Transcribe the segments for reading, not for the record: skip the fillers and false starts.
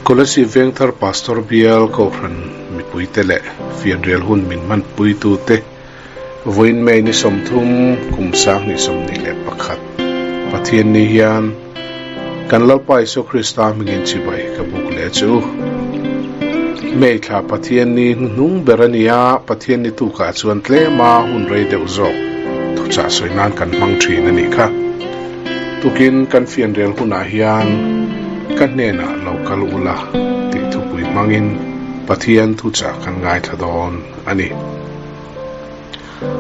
Kolasib Vengthar Pastor Bial Kohhran mipuite leh fianrial hun min hmanpuitute vawiin May ni 30 kum 2021 Pathianni hian kan Lalpa Isua Krista hmingin chibai ka buk leh che u. May thla Pathianni hnuhnung ber a ni a, Pathianni tukah chuan tlema hun rei deuh zawk thuchah sawi nan kan hmang thin a nih kha. Tukin kan fianrial hunah hian ka hnenah lo kal ula tih thupui hmangin Pathian thuchah kan ngaithla dawn a ni.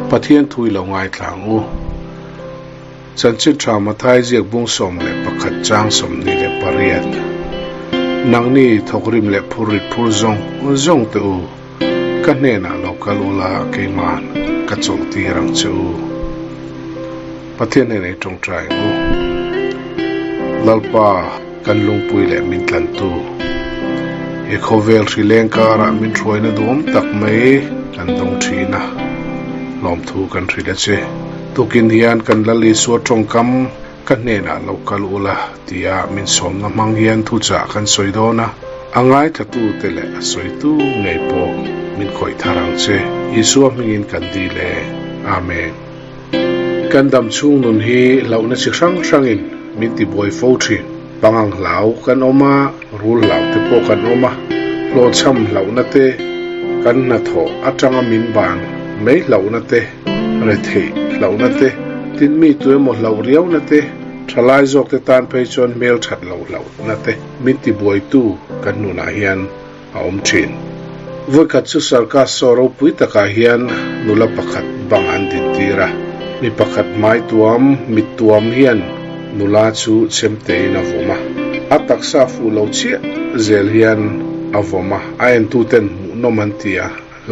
Pathian thu i lo ngaithla ang u. Chanchin tha Mathai ziak bung 11 chang 28. Nangni thawkrim leh phurrit phur zawng zawng te u. Ka hnenah lo kal ula keima'n ka chawlhtir ang che u. Pathian hnenah i tawngtai ang u. Lalpa, kan lungpui leh min tlantu. He khawvel hri leng karah min hruaina duhawm tak mai kan dawng thin a, lawmthu kan hrilh a che. Tukin hian kan Lal Isua tawngkam ka hnenah lo kal ula tia min sawmna hmang hian thuchah kan sawi dawn a, a ngaithlatute leh a sawitu ngei pawh min khawih thar ang che. Isua hmingin kan dil e. Amen. Kan dam chhung nun hi hlauhna chi hrang hrangin min tibuai fo thin. Pangang hlau kan awm a, rul hlau te pawh kan awm a, hlawhchham hlauhna te, kan hnathawh atanga min ban mai hlauhna te, retheih hlauhna te, tin mi tu emaw hlauh riauna te, thalai zawk te tan phei chuan hmel that loh hlauhna te min tibuaitu kan nunah hian a awm thin. Vawikhat chu circus show ropui takah hian nula pakhat bang an dintir a, mi pakhat hmai tuam, mit tuam hian nula chu chemtein a vawm a, a taksa fuh lo chiah zel hian a vawm a, a entuten hmuhnawm an ti a,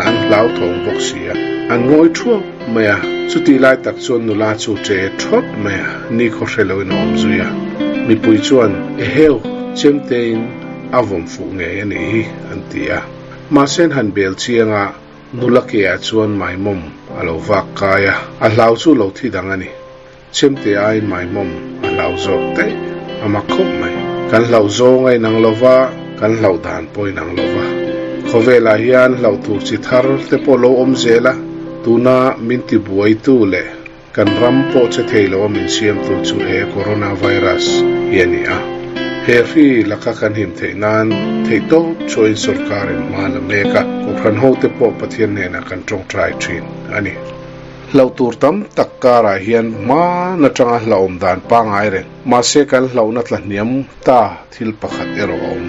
an hlauthawng bawk si a, an ngawi thuap mai a, chutih lai tak chuan nula chu che thawt mai a, nikhaw hre loin a awm zui a, mipui chuan, Eheu, chemtein a vawm fuh ngei a nih hi, an ti a. Mahse an han bel chiang a, nula ke ah chuan maimawm a lo vak kai a, a hlau chu lo thi dang a ni. Chemte aiin maimawm a hlau zawk daih, a mak khawp mai. Kan hlauh zawng a inang lo va, kan hlauh dan pawh a inang lo va. Khawvelah hian hlauh tur chi thar te pawh lo awm zel a, tuna min tibuaitu leh kan ram pawh che thei lo a min siamtu chu he coronavirus hi a ni a. He hri laka kan him theih nan theihtawp chuain sorkarin hma la mek a, Kohhran hote pawh Pathian hnenah kan tawngtai thin a ni. Hlauh tur tam tak karah hian hman atanga hlauhawm dan pangngai reng. Mahse kan hlauhna tlahniam ta thil pakhat erawh a awm.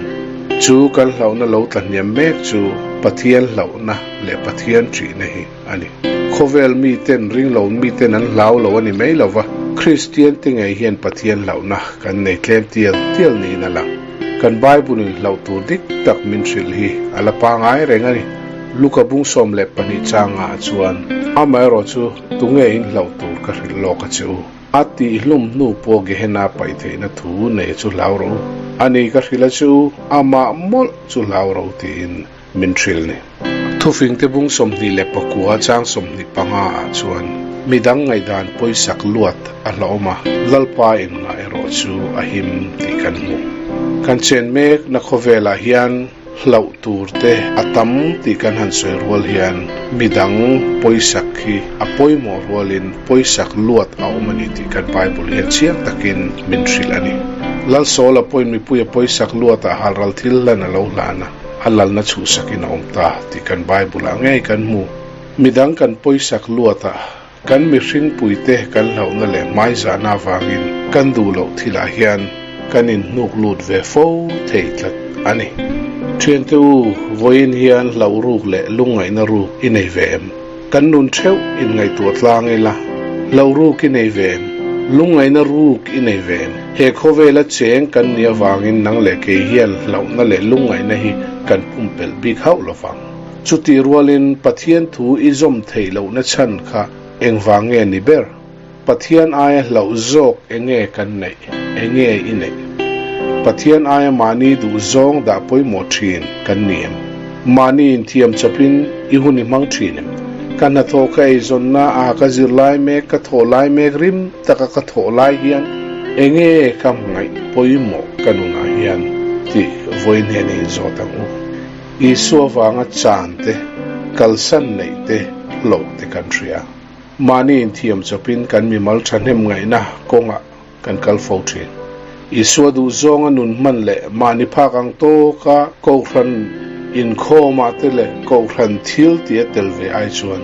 Chu kan hlauhna lo tlahniam mek chu Pathian hlauhna leh Pathian ṭihna hi a ni. Khawvel miten ringlo miten an hlau lo a ni mai lo va, Kristian te ngei hian Pathian hlauhna kan nei tlem tial tial niin a lang. Kan Bible-in hlauh tur dik tak min hrilh hi a la pangngai reng a ni. Luka bung 12 changah chuan, Amaherawh chu tunge in hlauh tur ka hrilh lawk a che u? A tihhlum hnu pawh Gehenna paih theihna thu nei chu hlau rawh u. A ni ka hrilh a che u, amah mawlh chu hlau rawh u tiin min hrilh ni. Thufingte bung 29 chang 25 ah chuan, Midang ngaihdan pawisak luat a hlauhawm a, Lalpa in ngah erawh chu a him tih kan hmu. Kan chen mekna khawvelah hian Hlauh tur te a tam tih kan han sawi rual hian midang pawisak hi a pawimawh rualin pawisak luat a awm a ni tih kan Bible hian chiang takin min hrilh a ni. Lalsawla pawhin mipuia pawisak luatah halral thil hlan a lo hlan a, a lalna chhuhsakin a awm ta tih kan Bible-ah ngei kan hmu. Midang kan pawisak luatah kan mihring puite kan hlauhna leh hmaizahna avangin kan duh loh thilah hian kan inhnuk lut ve fo thei tlat a ni. Thiante u, vawiin hian hlauh ruk leh lungngaihna ruk i nei ve em? Kan nun theuh inngaihtuah tlang ila, hlauh ruk i nei ve em? Lungngaihna ruk i nei ve em? He khawvela cheng kan nih avangin nang leh kei hian hlauhna leh lungngaihna hi kan pumpelh bik hauh lovang. Chutih rualin Pathian thu i zawm theih lohna chhan kha engvang nge ni ber? Pathian aia hlauh zawk enge kan neih? Enge i neih? Pathian aia mahni duh zawng dah pawimawh thin kan ni em? Mahni inthiam chawpin i hun i hmang thin em? Ka hnathawh ka eizawnna a ka zir lai mek, ka thawh lai mek rim taka ka thawh lai hian enge ka ngaih pawimawh ka nunah hian? Tih vawiin hian i inzawt ang u. Isua vanga chan te, kalsan neih te, hlauh te kan hria. Mahni inthiam chawpin kan mimal thahnem ngaihna kawngah kan kal fo thin. Isua duhzawnga nun hman leh mahni phak ang tawka Kohhran inkhawmah te leh Kohhran thil tia tel ve ai chuan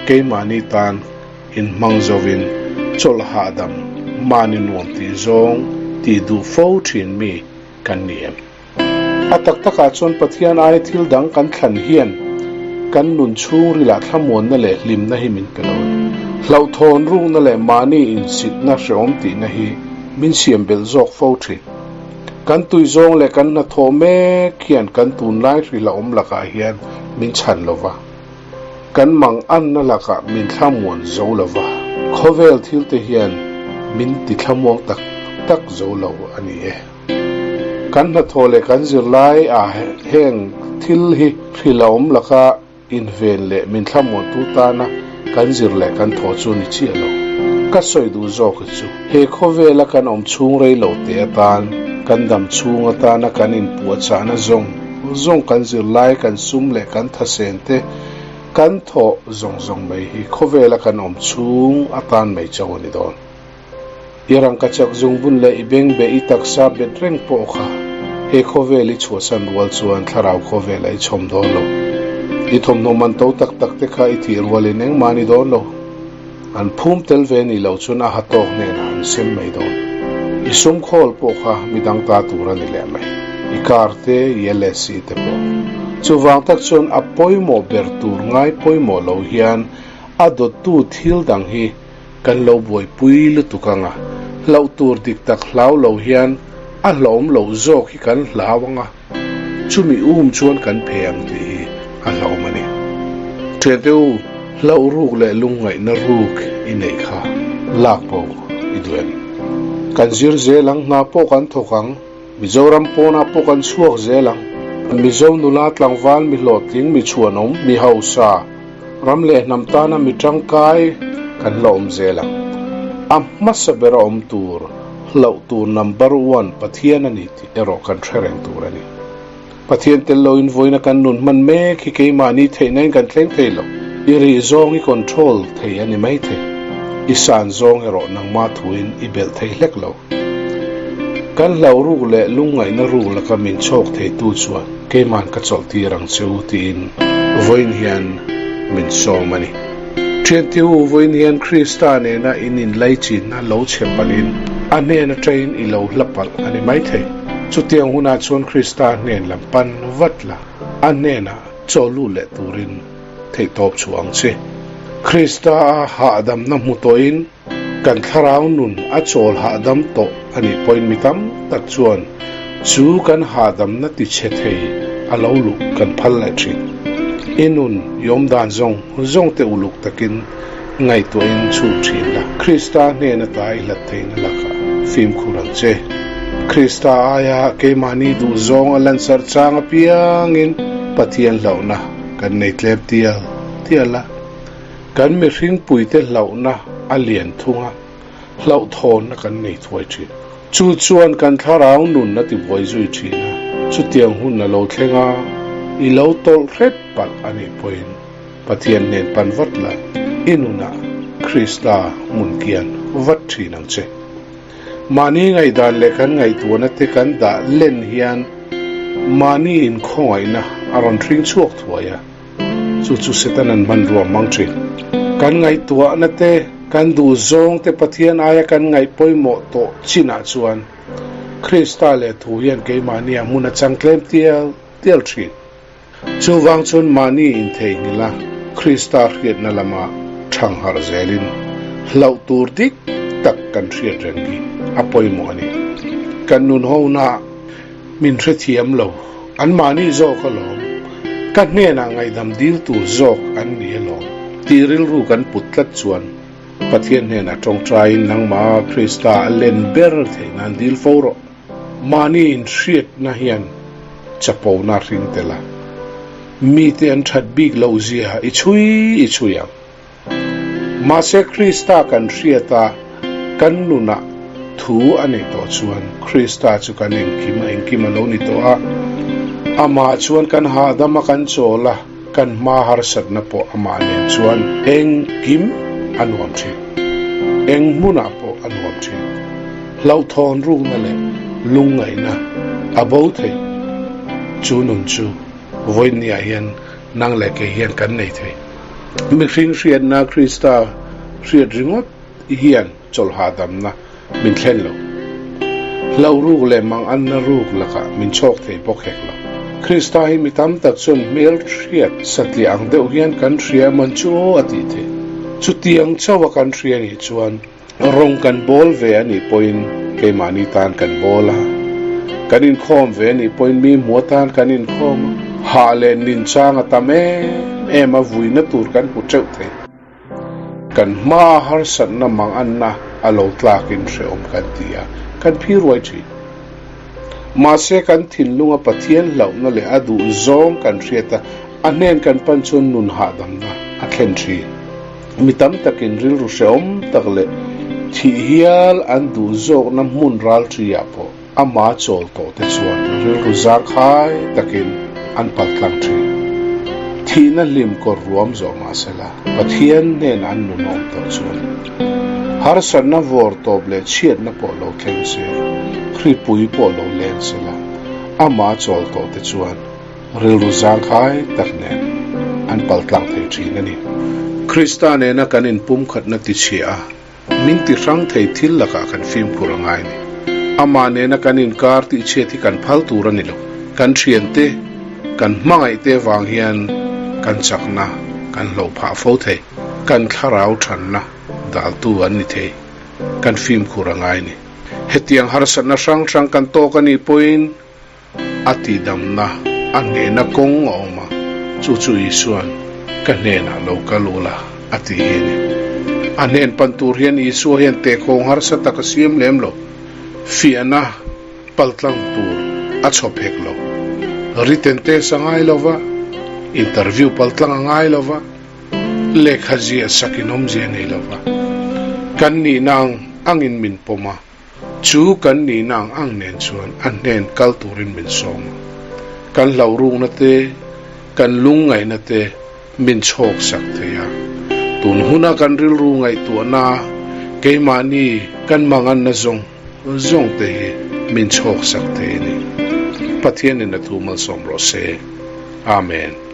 keimahni tan inhmang zovin chawlh hahdam mahni nuam tih zawng tih duh fo thin mi kan ni em? A tak takah chuan Pathian aia thil dang kan thlan hian kan nun chhungrilah thlamuanna leh hlimna hi min pe lo. Hlauhthawn rukna leh mahni insitna hrehawm tihna hi min siam belh zawk fo thin. Kan tuizawng leh kan hnathawh mek hian kan tunlai hrila awm lakah hian min chhan lo va. Kan mang anna lakah min thlamuan zo lo va, khawvel thilte hian min ti thlamuang tak tak zo lo a ni e. Kan hnathawh leh kan zirlai ah heng thil hi hrilhawm laka inven leh min thlamuantu tana kan zir leh kan thawh chu ni chiah lo. Ka sawi duh zawk hi chu he khawvela kan awm chhung rei lo te atan, kan dam chhung atana kan inpuahchahna zawng zawng kan zirlai, kan sum leh kan thasen te kan thawh zawng zawng mai hi khawvela kan awm chhung atan mai chauh a ni dawn. I rangkachak zungbun leh i bengbeh i taksa bet reng pawh kha he khawvel i chhuahsan rual chuan thlarau khawvelah i chhawm dawn lo. I thawmhnaw man to tak tak te kha i thih rualin engmah a ni dawn lo. An phum tel ve nih loh chuan a ha tawk hnenah an sem mai dawn. I sum khawl pawh kha midang ta tur a ni leh mai. I car te, i LSC te pawh. Chuvang tak chuan a pawimawh ber tur ngai pawimawh lo hian a dawttu thil dang hi Kan lo buaipui lutuk ang a, hlauh tur dik tak hlau lo hian a hlauhawm loh zawk hi kan hlau ang a, chumi um chuan kan phe ang tih hi a hlauhawm a ni. Thiante u, hlauh ruk leh lungngaihna ruk i neih kha lak bo i duh em? Kan zir zel ang, hna pawh kan thawk ang, Mizoram pawnah pawh kan chhuak zel ang. Mizo nula tlangval mi hlawhtling, mi chhuanawm, mi hausa, ram leh hnam tana mi tangkai kan la awm zel ang. A hmasa bera awm tur, hlauh tur number one Pathian a ni tih erawh kan hre reng tur a ni. Pathian tel loin vawiina kan nun hman mek hi keimahni theihnain kan thleng thei lo. I rih zawng i control thei a ni mai thei. I san zawng erawh nangmah thuin i belh thei hlek lo. Kan hlauh ruk leh lungngaihna ruk laka min chhawk theitu chuan keiman ka chawlh tir ang che u tiin vawiin hian min sawm a ni. Thiante u, vawiin hian Krista nena in inlaichinna lo chhe palhin a hnen atangin i lo hla palh a ni maithei. Chutiang hunah chuan Krista hnen lam pan vat la, a hnenah chaw lut leh turin theihtawp chhuah ang che. Krista a hahdamna hmu tawhin Kan thlarau nun a chawl hahdam tawh a nih pawhin mi tam tak chuan chu kan hahdamna ti chhe thei a lo luh kan phal leh thin. I nun i awm dan zawng zawng te uluk takin ngaihtuahin chhut thin la. Krista hnen ata i hlat theihna lakah fimkhur ang che. Krista aia keimahni duhzawng a lansarh chang apiangin Pathian hlauhna kan nei tlem tial tial a. Kan mihringpuite hlauhna a lian thung a, hlauhthawnna kan nei thuai thin. Chu chuan kan thlarau nun a tibuai zui thin a, chutiang hun a lo thleng a, i lo tawlh hret palh a nih pawhin Pathian hnen pan vat la, i nunah Krista hmun kian vat thin ang che. Mahni ngaihdan leh kan ngaihtuahna te kan dah len hian mahni inkhawngaihna a rawn hring chhuak thuai a. Chu chu Setana'n hmanrua hmang thin. Kan ngaihtuahna te, kan duhzawng te Pathian aia kan ngaih pawimawh tawh chinah chuan Krista leh thu hian keimahnia hmun a chang tlem tial tial thin. Chuvang chuan mahni intheihnghilh a, Krista hriatna lama thangharh zelin hlauh tur dik tak kan hriat reng hi a pawimawh a ni. Kan nun hona Min hrethiam lo, anmahni zawk alawm, ka hnenah ngaihdam dil tur zawk an ni alawm tih rilru kan put tlat chuan Pathian hnenah tawngtaiin nangmah Krista a len ber theih nan dil fo rawh. Mahni inhriatna hian chapona hring tel a, mite an that bik loh zia i chhui i chhui ang. Mahse Krista kan hriat a, kan nunah. Thu a neih tawh chuan Krista chu kan engkim a engkim a lo ni tawh a, amah chuan kan hahdam a kan chawl a, kan hma harsatna pawh amah nen chuan engkim a nuam thin. Eng hmunah pawh a nuam thin. Hlauhthawn rukna leh lungngaihna a bo thei. Chu nun chu vawiinniah hian nang leh kei hian kan nei thei. Mihring hriatna Krista hriat ringawt hian chawlh hahdamna min thlen lo. Hlauh ruk leh manganna ruk lakah min chhawk thei bawk hek lo. Krista hi mi tam tak chuan hmel hriat satliah ang deuh hian kan hria man chu aw a tih theih. Chutiang chauha kan hria nih chuan rawng kan bawl ve a nih pawhin keimahni tan kan bawl a, kan inkhawm ve a nih pawhin mi hmu atan kan inkhawm a, hah leh nin chang a tam em em a vuina tur kan hmu teuh thei. Kan hmaa harsatna manganna a lo tlakin hrehawm kan ti a, kan phi ruai thin. Mahse kan thinlunga Pathian hlauhna leh a duh zawng kan hriat a, a hnen kan pan chuan nun hahdamna a thlen thin. Mi tam takin rilru hrehawm tak leh thih hial an duh zawkna hmun ralṭiah pawh, Ama chawl tawh te chuan rilru zangkhai takin an pal tlang thin. Thihna hlim kawr ruam zawh mah sela, Pathian hnenah an nun awm tawh chuan harsatna vawr tawp leh chhiatna pawh lo thleng se, hripui pawh lo leng sela, ama chawl tawh te chuan rilru zangkhai tak nen an pal tlang thei thin a ni. Krista nena kan inpumkhatna tichhia a, Min ti hrang thei thil lakah kan fimkhur a ngai a ni. Amah nena kan inkar tih chhiat hi kan phal tur a ni lo. Kan thiante, kan hmangaihte vang hian kan chakna kan hloh phah fo thei. Kan thlarau thanna daltu an ni thei. Kan fimkhur a ngai a ni. Hetiang harsatna hrang hrang kan tawk a nih pawhin A tihdamna a hnehna kawng a awm a, chu chu Isua'n, Ka hnenah lo kal ula, a ti hi a ni. A hnen pan tur hian Isua hian tehkhawng harsa tak a siam lem lo. Fiahna paltlang tur a chhawp hek lo. Written test a ngai lo va, interview paltlang a ngai lo va, lehkha ziah sak in awmzia nei lo va. Kan nihna ang angin min pawm a. Chu kan nihna ang ang nen chuan a hnen kal turin min sawm a. Kan hlauhrukna te, kan lungngaihna te min chhawk sak thei a. Tun huna kan rilru ngaihtuahna, keimahni kan manganna zawng zawng te hi min chhawk sak thei a ni. Pathianin a thu malsawm rawh se. Amen.